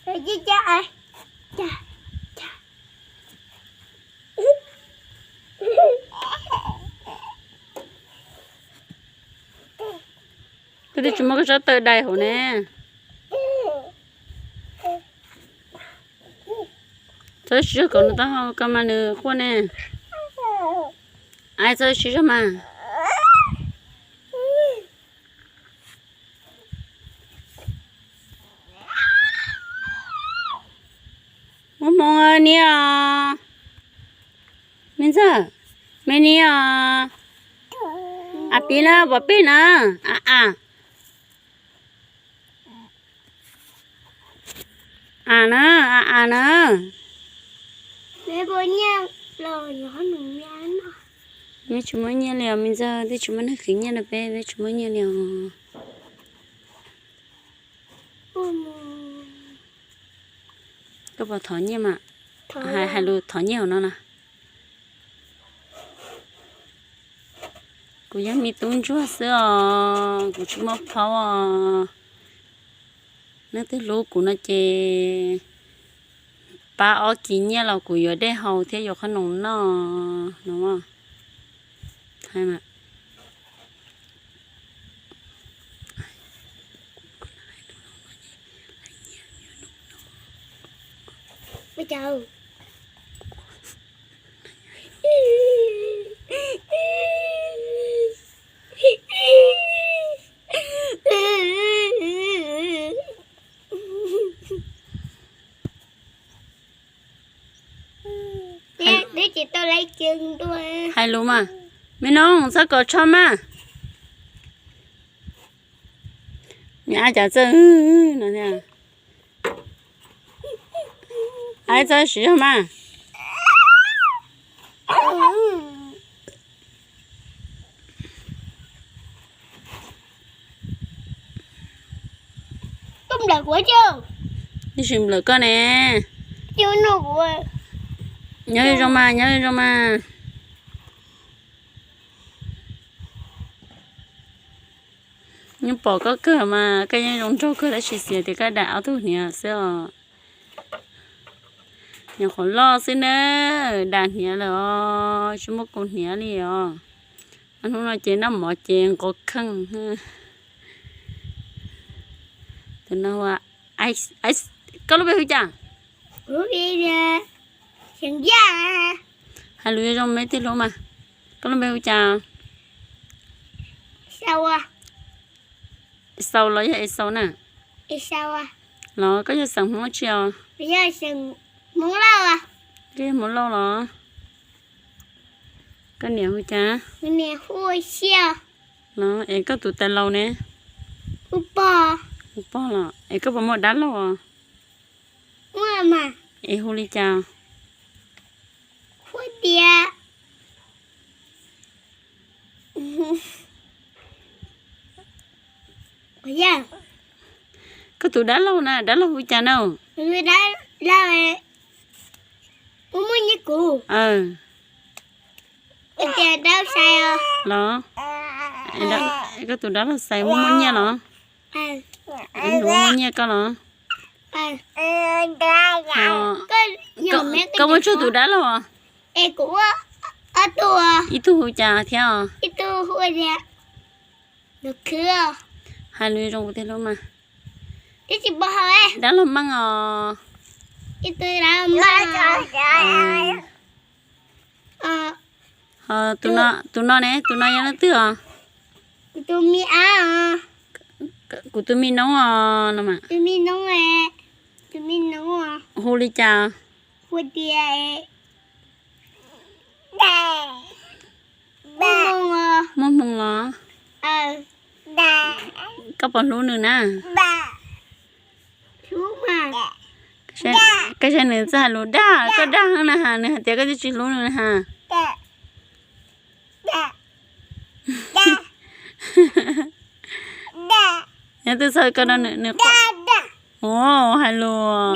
Koj twb tsis muab koj tsob taw dai hauv ne. Txhob siv zog kom nws taub hau koj mas nws quaj ne. Ai, txhob siv zog mas. Muaj hmoo niam os. Me ntxawg, me niam os. A pib na, pom peb na. A a. A na, a a na. Peb tsis muaj nyiaj li os me ntxawg, twb tsis muaj neeg qhwv nyiaj rau peb, peb tsis muaj nyiaj li os. Koj puas thov nyiaj mas? Hais lus thov nyiaj hauv no na. Kuv yog me tub ntsuag xwb os, kuv tsis muaj phaub os. Leej twg hlub kuv no ces pab ob kis nyiaj los kuv yuav dej haus thiab yuav qhob noom noj no. Hais lus mas, me noog txhob kos tsho mas. Me ab cas txawj no thiab. Ab txhob siv zog mas. Twb tsis nplawm koj ne. Nyob zoo mas, nyob zoo mas. Yeej pom koj kawg mas, koj yeej zoo nraug kawg tab sis xiam tias koj dam ob tug hniav xwb os. Nyuam qhuav loj xwb na, dam hniav lawm os, tsis muaj kaus hniav li os. Ob hnub no ces noj mov ces nqos kheej. Tus no, koj lub npe hu cas? Hais lus zoo zoo me tij hlub mas. Koj lub npe hu cas? Xaus los yog Es Xaus na? Los koj yog xeem Hmoob tsi os? Koj yog Hmoob Lauj los? Koj niam hu cas? Los es koj tus tais laus ne? Hu Pog los? Es koj puas muaj dab laug os? Es hu li cas? Koj tus dab laug na, dab laug hu cas na? Los, koj tus dab laug Xais muaj muaj nyiaj los? Muaj muaj nyiaj koj los? Koj muaj tsawg tus dab laug os? Ib tug hu cas thiab os? Hais lus zoo kuv tij hlub mas. Dab laug Meej os. Ho tus no ne, tus no yog leej twg os? Kuv tus me noob os no mas. Hu li cas? Muaj hmoo los? Koj puas hlub nws na? Koj saib nws txawj hais lus dag, koj dag na has, nws hais tias koj twb tsis hlub nws na has. Nyob twb txhawj koj no nws, nws quaj. Ua hais lus.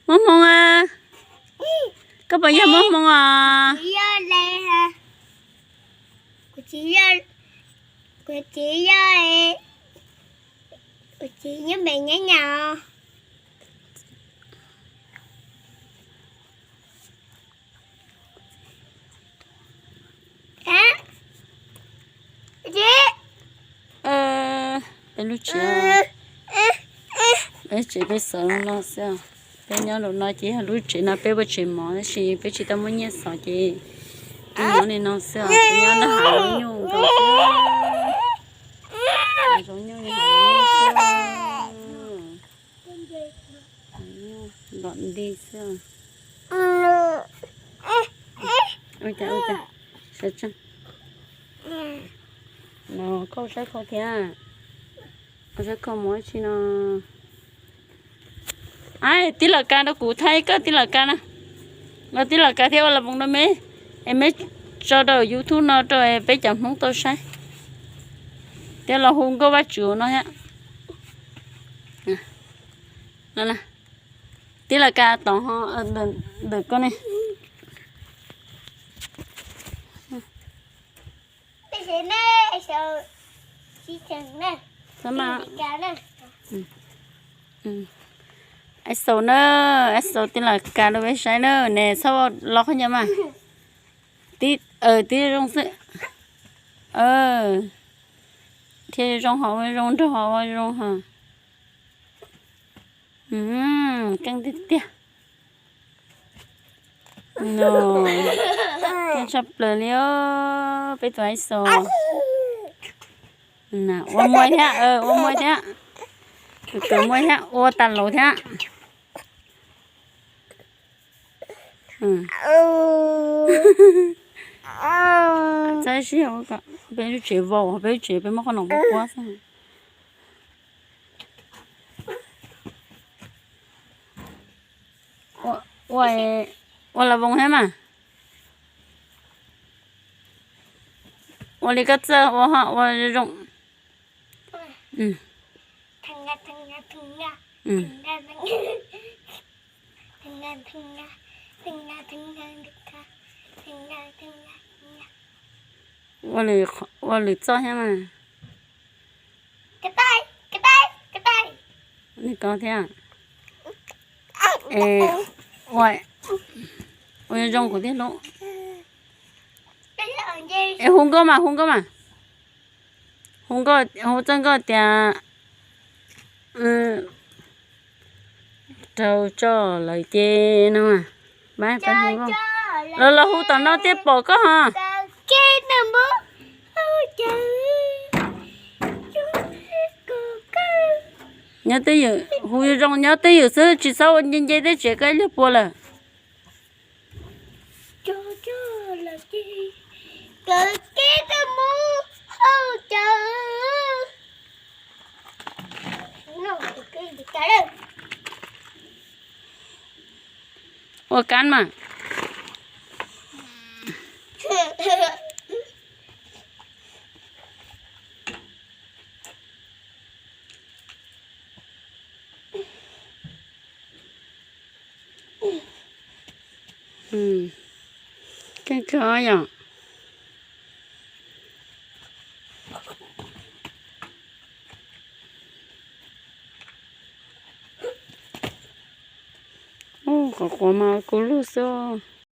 Muaj hmoo a. Koj puas yog Muaj Hmoo os? Kuv tsis yog, kuv tsis yog, kuv tsis yog, Nyob me nyob nyob. Peb lub tsev, peb tsev peb xaus no xwb. Peb nyob rau no ces yog lub tsev no peb ua tsev mov tab sis peb tsis tau muaj nyiaj xov ces peb nyob li no xwb os. Peb nyob nrog hav zoov nyuj nkaus xwb. Hav zoov nyuj li hav zoov nyuj xwb. Hav zoov nyuj ntom nti xwb. Ua cas ua cas, sawv tsees. No koj saib kho thiab. Koj saib kho mus ua tsi no. Ai, tij laug Kas rau kuv thaij koj tij laug Kas na. Los tij laug Kas thiab ua las voos rau me, es me tso rau YouTube no rau peb cov Hmoob tau saib. Thiab los hu nkauj Vaj Tswv no thiab. Tij laug Kas tod ho ntawm koj ne. Ib xaus na, ib xaus na, ib xaus tij laug Kas rau peb saib na, ne txhob los qhov ncauj mas. Tib, tib zoo xwb. Thiaj zoo ho ua zoo nraug ho ua zoo ho. Keej tiag tiag. Keej tshaj plaws li os, peb tus ib xaus. Ua muaj thiab, ua muaj thiab. Tus muaj thiab, ua tas laus thiab. Txhob sib, peb lub tsev vau, peb lub tsev peb muab qhob noom puab puab xwb. Ua, ua las voos thiab mas. Ua li koj txawj ua ho ua zoo. Ua lwm txoj thiab mas. Li ko thiab. Es ua, ua zoo kuv thiaj hlub. Es hu nkauj mas, hu nkauj mas. Hu nkauj, hu txoj nkauj tias, raug tso lawm ces no mas. Los los hu tom no thiaj pom koj ho. Nyob twj ywm, hu zoo nyob twj ywm xwb tsis txhob ua nce nce tej tsev koj ib leeg puas lawm. Ua kab mas. Keej kawg yom. Qhov quav mas kub lug xwb.